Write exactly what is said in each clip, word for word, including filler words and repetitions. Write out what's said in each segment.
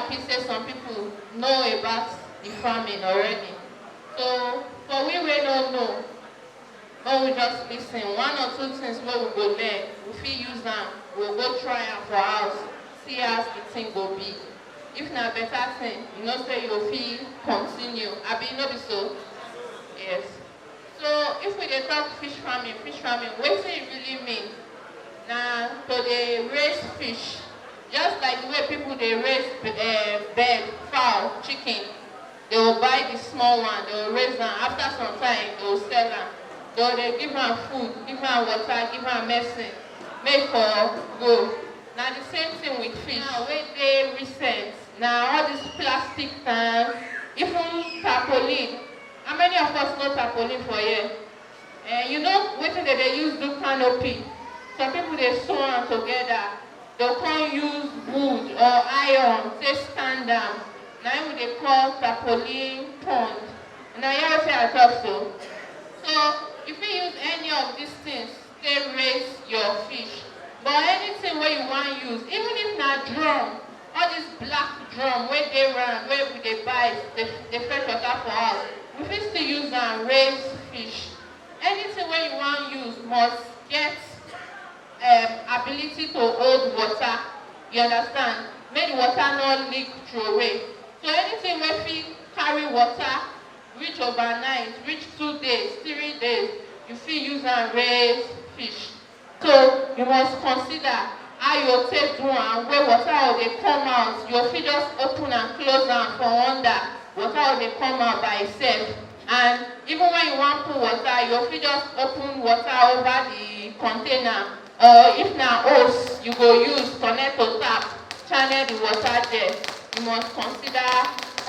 He say some people know about the farming already. So for we wey no know, make we just listen. One or two things wey we go learn, we fit use am, we go try am for house, see as the thing go be. If na better thing, you know say you go fit continue. Abi no be so? Yes. So if we dey talk fish farming, fish farming, wetin e really mean? Na to dey raise fish, just like the way people dey raise uh, bird, fowl, chicken. They will buy the small one, they will raise am. After some time, they will sell am. They will dey give am food, give am water, give am medicine, make for grow. Na the same thing with fish. Now wey dey recent, na all this plastic tank, even tarpaulin. How many of us know tarpaulin for here? Eh, you know wetin dem dey use do canopy? Some people dey sew am together. Dem come use wood or iron take stand am. Na im we dey call tarpaulin pond. Una hear wetin I talk so? So you fit use any of these things take raise your fish. But anything wey you wan use, even if na drum, all this black drum wey dey round, wey we dey buy dey dey fetch water for house, we fit still use am raise fish. Anything wey you wan use must get um, ability to hold water. You understand? Make the water no leak throway. So anything wey fit carry water reach overnight, reach two days, three days, you fit use am raise fish. So you must consider how you go take do am, wey water go dey come out, you go fit just open and close am for under, water go dey come out by itself. And even when you wan put water, you go fit just open water over the container, or if na hose you go use connect to tap, channel the water there. You must consider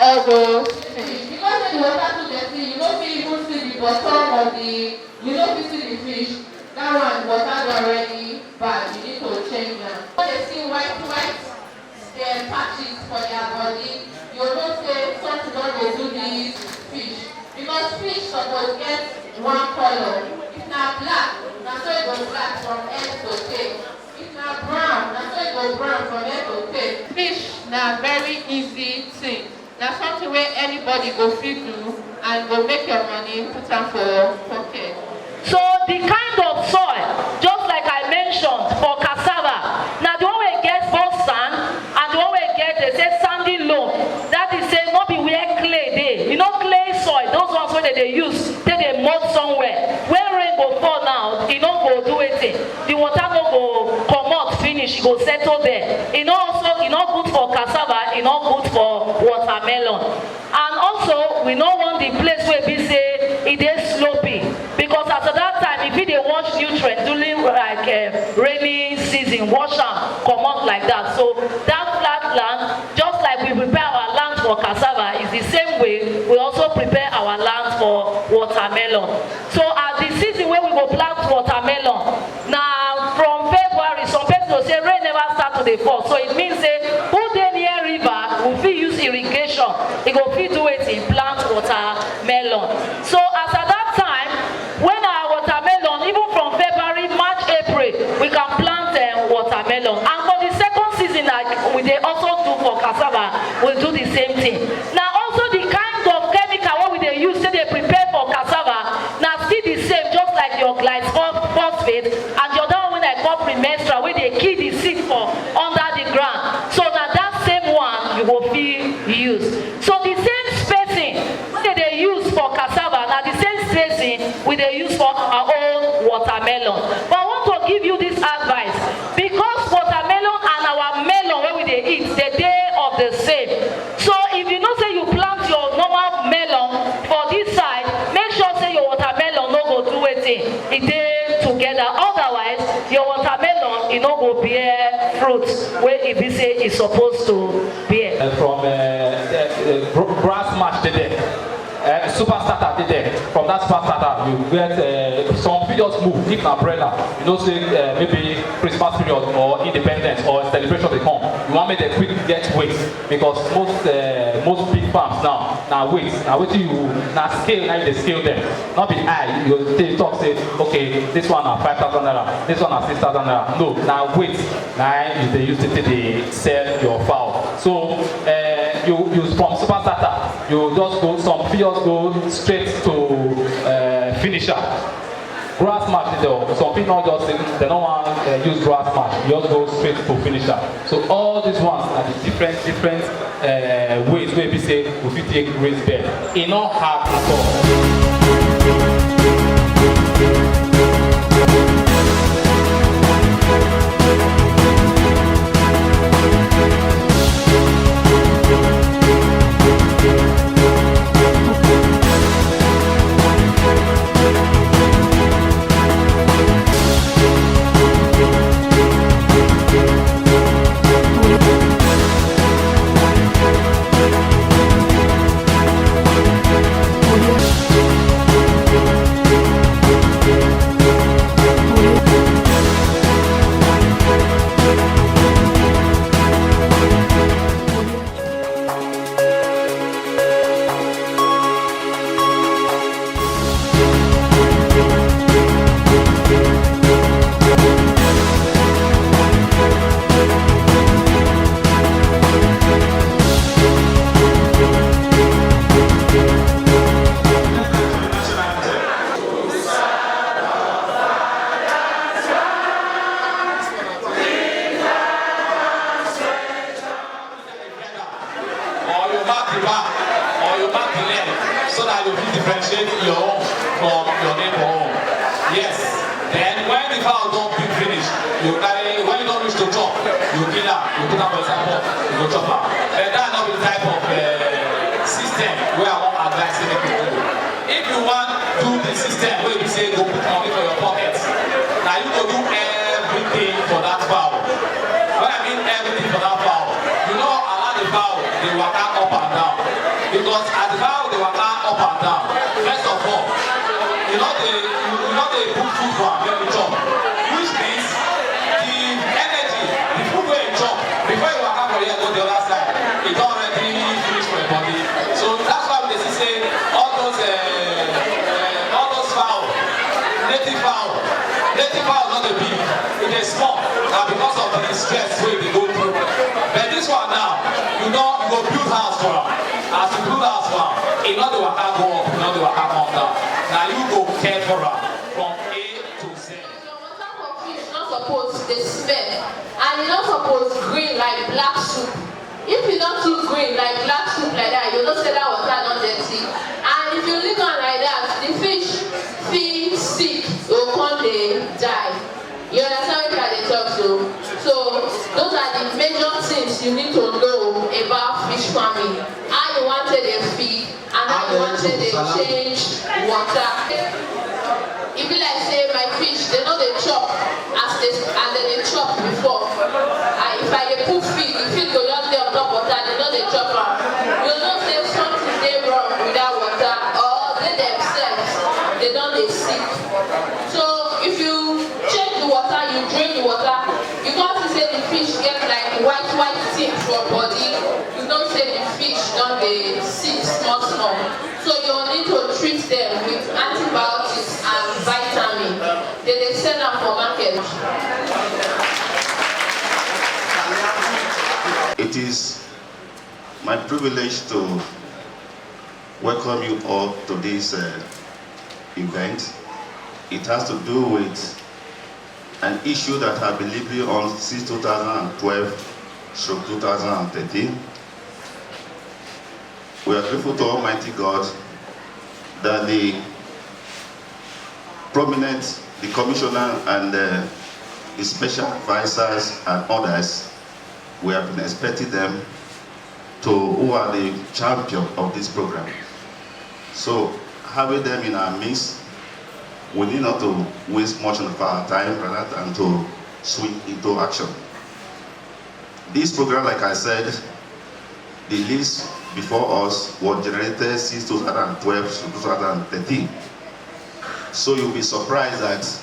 all those things. Because say the water too dirty, you no fit even see the bottom of the, you no fit see the fish. That one, water don already bad, you need to change am. When they see white white um, patches for their body, you know say something don dey do this fish. Because fish suppose get one color. If na black, na so e go black from head to tail. If na brown, na so e go brown from head to tail. Fish na very easy thing. Na something wey anybody go fit do and go make your money put am for pocket. So the kind of soil, just like I mentioned for cassava, na the one wey get both sand and the one wey get, they say, sandy loam. That is say no be where clay dey. You know clay soil, those ones wey dem dey use take dey mold somewhere. When rain go fall now, e no go do wetin? The water no go comot finish, e go settle there. E no also, e no good for cassava, e no good for watermelon. And also, we no want the place wey be say e dey slopy, because as at that time, e fit dey wash nutrient during like uh, rainy season, wash am comot like that. So that flat land, just like we prepare our land for cassava, is the same way we also prepare our land for watermelon. So as the season wey we go plant watermelon, na from February, some person go say rain never start to dey fall. So it means say who dey near river, we fit use irrigation. E go fit do wetin? Plant watermelon. So as at that time, when our watermelon, even from February, March, April, we can plant um, watermelon. And for the second season, like we dey also do for cassava, we do the same thing. Na also the kind of chemical wey we dey use take dey prepare for cassava, na still the same, just like your glyphosate and the other one wey I call premenstrual, wey dey kill the seed for under the ground. So na that same one you go fit use. So the same spacing wey dem dey use for cassava, na the same spacing we dey use for our own watermelon. But I want to give you this advice, because watermelon and our melon wey we dey eat, dem dey of the same. So if you know say you plant your normal melon for this side, make sure say your watermelon no go do wetin? E dey together. Otherwise, your watermelon, e no go bear fruit wey e be say e suppose to bear. Uh, from uh, uh, uh, br- brass match dey there. Uh, super starter dey there. From that super starter, you get uh, some fit just move. If na umbrella, you know say uh, maybe Christmas period or independence or celebration dey come. You wan make dem quick get weight, because most uh, most big farms now na weight, na wetin you, na scale, na you dey scale them. Not be eye you go take talk say, okay, this one na five thousand naira, this one na six thousand naira. No, na weight na you dey use take take dey sell your fowl. So uh, You, you from super starter, you just go, some fit just go straight to uh, finisher. Grass match dey there, some fit not just, they don't want uh, use grass match, you just go straight to finisher. So all these ones are the different, different uh, ways wey be say we fit take raise bell. E no hard at all. Or you mark the back, or you mark the leg, so that you fit differentiate your own from your neighbor own. Yes. Then when the fowl don big finish, you carry, when you don reach to chop, you kill am, you put am for inside pot, you go chop am. But that no be the type of uh, system wey I wan advise say make you do. If you wan do the system wey be say go put money for your pocket, na you go do everything for that fowl. When I mean everything for that fowl, you no allow the fowl dey waka up and down, because as the fowl dey waka up and down, first of all, you no dey you no dey put food for am make e chop, which means the energy, the food wey e chop before e waka for here go the other side, e don already finish for im body. So that's why we dey see say all those uh, uh, all those fowl, native fowl, native fowl no dey big, e dey small, na because of the stress wey e dey go through. But this one now, you don you go build house for am. As you build house for am, e no dey waka go up, e no dey waka come down. Na you go care for am from A to Z. Your water for fish no suppose dey smell, and e no suppose green like black soup. If e don too green like black soup like that, you know say that water don dirty. And if you leave am like that, the fish fit sick, e go come dey die. You understand wetin I dey talk so? So those are the major things you need to know about fish farming. How you wan take dey feed, and how you wan take dey change water. E be like say my fish, they no dey chop as they as they dey chop before. And if I dey put feed, the feed go just dey on top water, they no dey chop am. You know say something dey wrong with that water, or they themselves, they don dey sick. So if you change the water, you drain the water, you come see say the fish get like white white thing for body, you know say the fish don dey sick small small. So you need to treat them with antibiotics and vitamin. They dey sell am for market. It is my privilege to welcome you all to this uh, event. It has to do with an issue that I've been living on since two thousand twelve through two thousand thirteen. We are grateful to Almighty God that the prominent, the commissioner and uh, the special advisors and others, we have been expecting them to who are the champion of this program. So having them in our midst, we need not to waste much of our time rather than to swing into action. This program, like I said, the list before us was generated since two thousand twelve to two thousand thirteen. So you'll be surprised that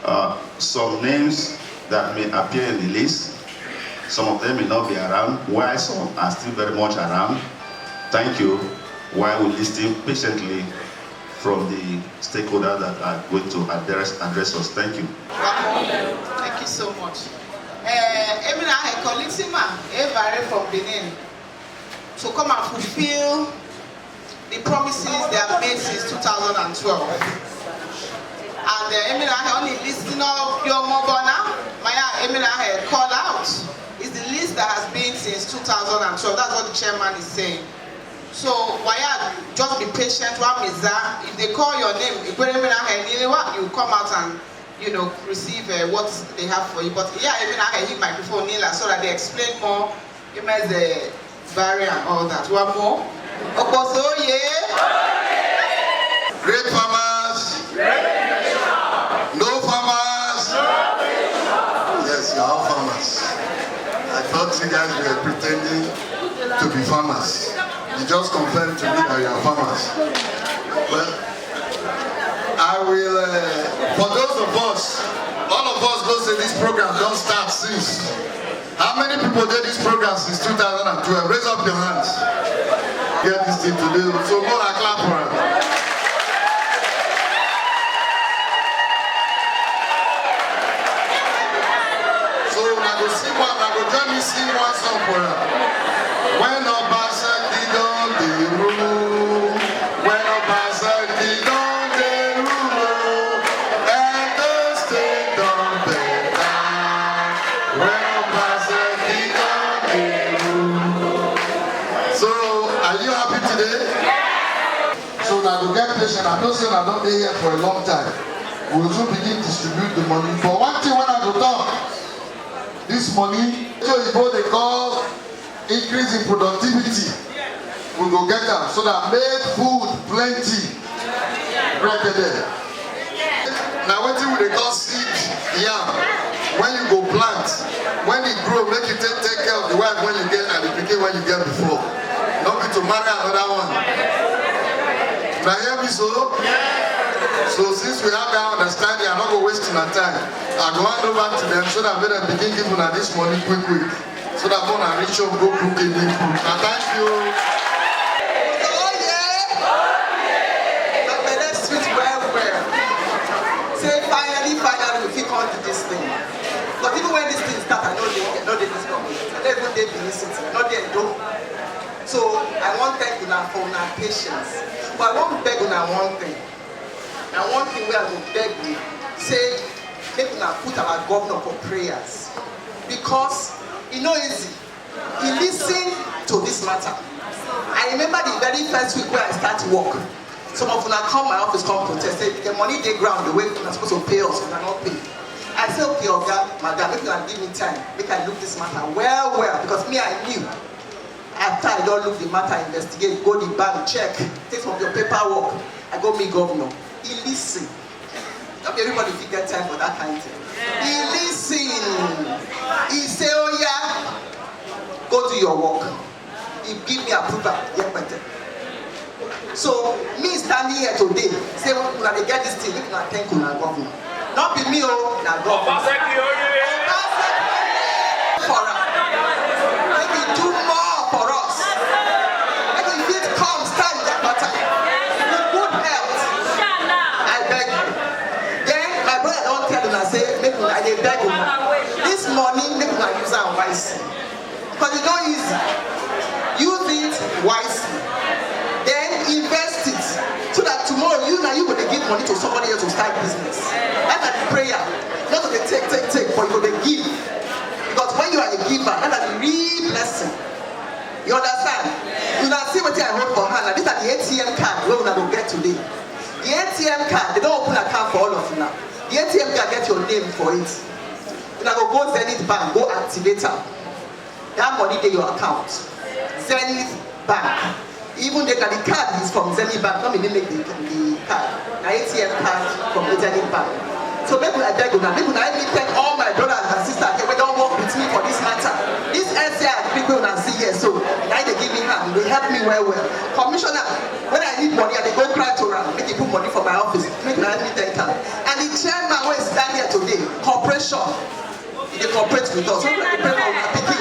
uh, some names that may appear in the list, some of them may not be around, while some are still very much around. Thank you. While we listen patiently from the stakeholders that are going to address address us. Thank you. Thank you so much. Eh, Emina Ekolitima Evare from Benin. to come and fulfill the promises they have made since two thousand twelve. And uh, Emina Ahe only listing up your Mobona, Maya Emina Ahe call out is the list that has been since two thousand twelve. That's what the chairman is saying. So why just be patient, one Miza. If they call your name, Ikwere Emina Ahe, you come out and you know receive uh, what they have for you. But yeah, Emina Ahe hit microphone Nila so that they explain more. Emma is the barrier and all that. One more. Okosoye. Great farmers. No farmers. Yes, you are all farmers. I thought you guys were pretending to be farmers. You just confirmed to me that you are farmers. Well, I will, uh, for those of us, all of us know say this program don start since. How many people dey this program since two thousand twelve? Raise up your hands. Get this thing today, so more I clap for am. So una go sing one, una go join me sing one song for am. When Obaseki don dey rule, when Obaseki don dey rule, oh, Edo State don better. When Obaseki don dey rule. So, are you happy today? So una go get patient. I know say una don dey here for a long time. We will soon begin distribute the money. But one thing wey I go talk this money, so oyibo dey call increase in productivity. We go get am so that make food plenty. Right there. Na wetin we dey call seed yam. When you go plant, when e grow, make you take take care of the wife when you get and the pikin when you get before. No be to marry another one. Na hear me so? So since we have that understanding, I no go waste my time. I go hand over to them so that make dem begin give una this money quick quick. So that more na reach home go cook in the food. Na thank you. Oh yeah. My belle sweet well well. Say finally, finally we fit come do this thing. But even when this thing start, I no dey, I no dey this company. I no even dey Benin City. I no dey Edo. So I wan thank una for una patience. But I wan beg una one thing. Na one thing wey I go beg una, say make una put our governor for prayers, because e no easy. He listen to this matter. I remember the very first week wey I start work, some of una come my office come protest say the money dey ground, the way una suppose to pay us, una no pay. I say, okay, oga, madam, make una give me time, make I look this matter well well, because me, I knew. After I don look the matter, investigate, go the bank, check, take some of your paperwork, I go meet governor. He listen. No be everybody fit get time for that kind thing. He listen. He say, oh yeah, go do your work. He give me approval. Yepete. So me standing here today, say una dey get this thing, make una thank una governor. No be me o, na governor. Obaseki only. Obaseki only for am. Make he do more for us. Make he fit come stand that matter with good health. I beg you. Then my brother don tell una say make una, I dey beg una. This money make una use am wisely. Because it's not easy. Use it wisely. Then invest it so that tomorrow you now you go to give money to somebody else to start business. That's like prayer. Not to dey take, take, take, but you go to give. Because when you are a giver, that's a real blessing. You understand? You now see what I hold for hand. Now, these are the A T M card where una go get today. The A T M card, they don't open account for all of you now. The A T M card get your name for it. Una go go Zenith Bank, go activate am. That money dey your account. Zenith Bank. Even the, the card is from Zenith Bank, not me make the, the card. Na A T M card from Zenith Bank. So make una beg una, make una help me thank all my brothers and sisters here wey don work with me for this matter. This S C I agreement wey una see here so, na im dey give me hand, dey help me well well. Commissioner, when I need money, I dey go cry to am, make he put money for my office, make una help me thank am. And the chairman wey stand here today, corporation, e dey cooperate with us. Make we dey pray for una pikin.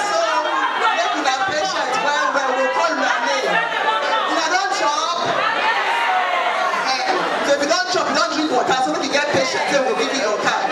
So, make una patient well well, we call una name. Una don chop? Eh, so if you don chop, you don drink water, so make you get patient, say we go give you your card.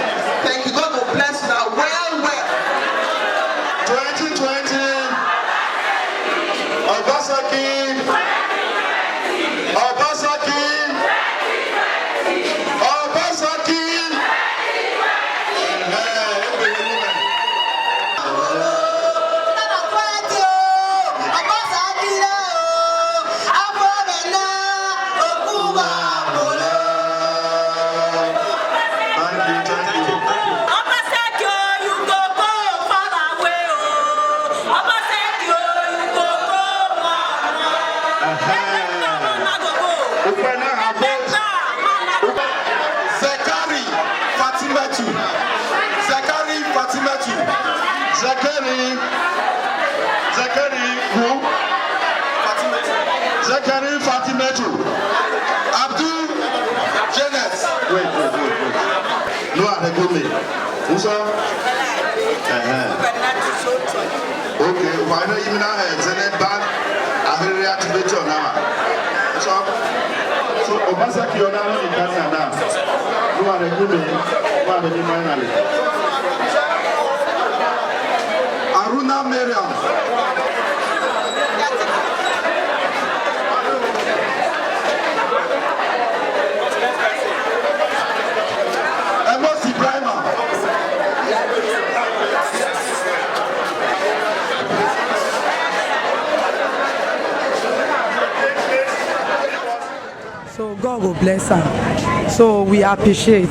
No, I go me. Who's up? Uh-huh. Okay, why not even now? It's a bad. I reactivate you now. So, so Obasaki, you're now in Ghana now. No, I go me. No, I go finally. Aruna Miriam. Amos Ibrahima. So God will bless am. So we appreciate.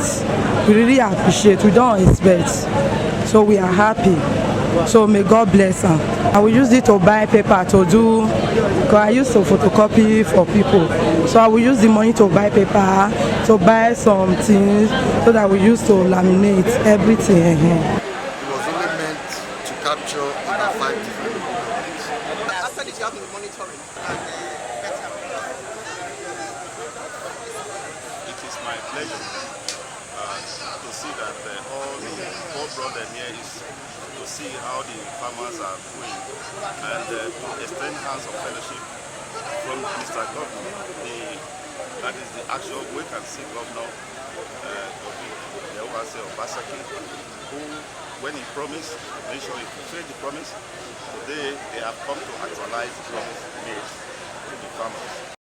We really appreciate. We don't expect. So we are happy. So may God bless am. I will use it to buy paper to do. Because I used to photocopy for people. So I will use the money to buy paper, to buy some things, so that we use to laminate everything. It was only meant to capture about five different documents. After this, you have the monitoring and uh, better. It is my pleasure uh, to see that uh, all the four brothers here is to see how the farmers are doing and uh, to extend hands of fellowship from Mister Governor. The, that is the actual we can see Governor uh, Obi Yewase Obasaki, who, when he promised, made sure he fulfilled the promise. Today, they have come to actualize the promise made to the farmers.